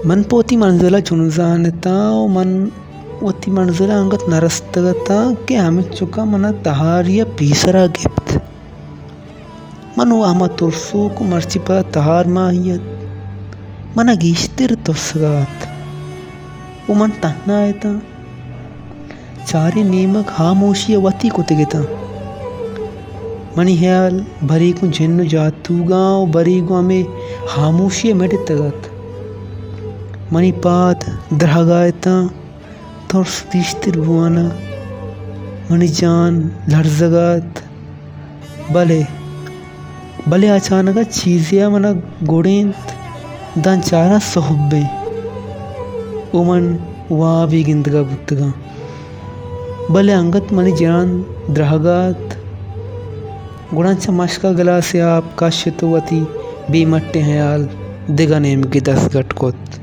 من پہ وتی منزل ءَ چون زانتاں ءُ من وتی منزل ءَ انگت نہ رستگ اتاں کہ ہمینچک ءَ من ءَ تہاری ءَ پیسرا گپت۔ من وَ ہما ترسوک ءُ مرچی پدا تہار ماہی ات۔ من ءَ گیشتر ترسگ ءَ ات ءُ من تہنا اتاں۔ چاریں نیمگ ہاموشی ءَ وتی کتگ اتاں۔ منی ہیال برے گوں جن ءُ جاتوگاں ءُ برے گوں ہمے ہاموشی ءَ مڑتگ ات۔ منی پاد درہگ ءَ اتاں۔ ترس گیشتر بوان ءَ منی جان لرزگ ءَ ات۔ بلے، بلے اچانک ءَ چیزے ءَ من ءَ گڑینت، داں چاراں سہب ایں ءُ من وابے گندگ ءَ بوتگاں۔ بلے انگت منی جان درہگ ءَ ات، گڑا چہ مشک ءَ گلاسے آپ کشت ءُ وتی بے مٹیں ہیال دگہ نیمگے دستگٹ کت۔